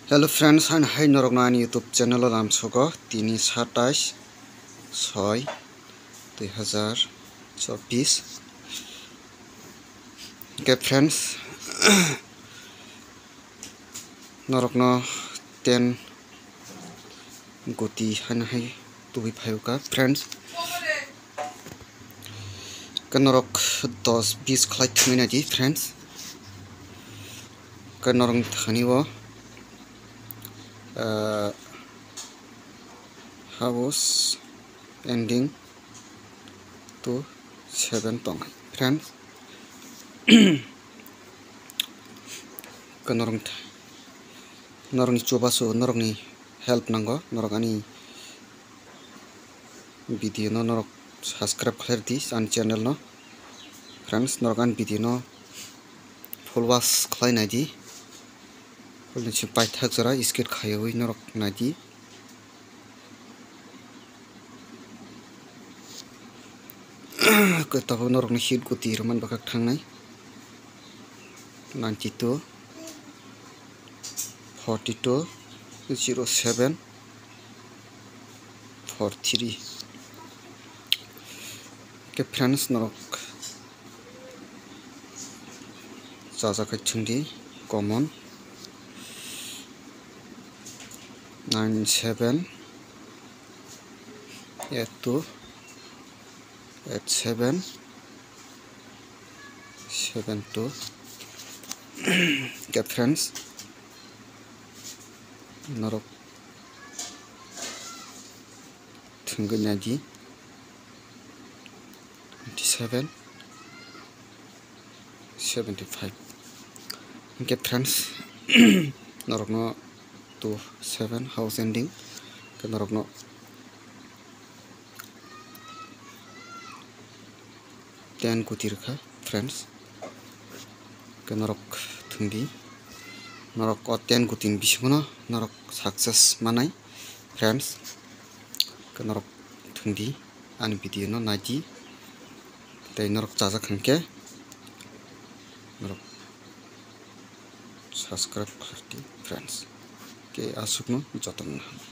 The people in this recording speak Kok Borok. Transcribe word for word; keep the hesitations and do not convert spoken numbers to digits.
Hello friends, haino hai norokno ani YouTube channel o lamsogo, tini satais soi dui hazar chobbish. Hwnkhe friends, norokno ten guti haino hai tubui phaio kha friends. Khe norok dos bis khlai thwngwi naidi friends. Khe norokni thani o, ah, house ending to seven tong friends. Khe norok, norokni chubachu norokni help nango, norok ani video no norok subscribe khlai rwdi ani channel no. Friends, norok ani video no full watch khlai naidi. Full ni simi paithak jora skip khaiwi norok naidi. Khe tabuk norokni hit guti rwmani bwkhak thangnai ninety two, forty two, zero seven, four three. Khe friends, norok chajakhai thwngdi common nine seven eight two eight seven seven two. Khe friends, norok thwngwi naidi twenty seven seventy five. Hwnkhe friends, norokno two seven house ending, khe norokno ten guti rwkha friends. Khe norok thwngdi, norok o ten guti ni bisingo no norok success manai friends. Khe norok thwngdi, ani video no naidi, tei norok chajak hwnkhe norok subscribe khlai di friends. Khe aswkno jotono.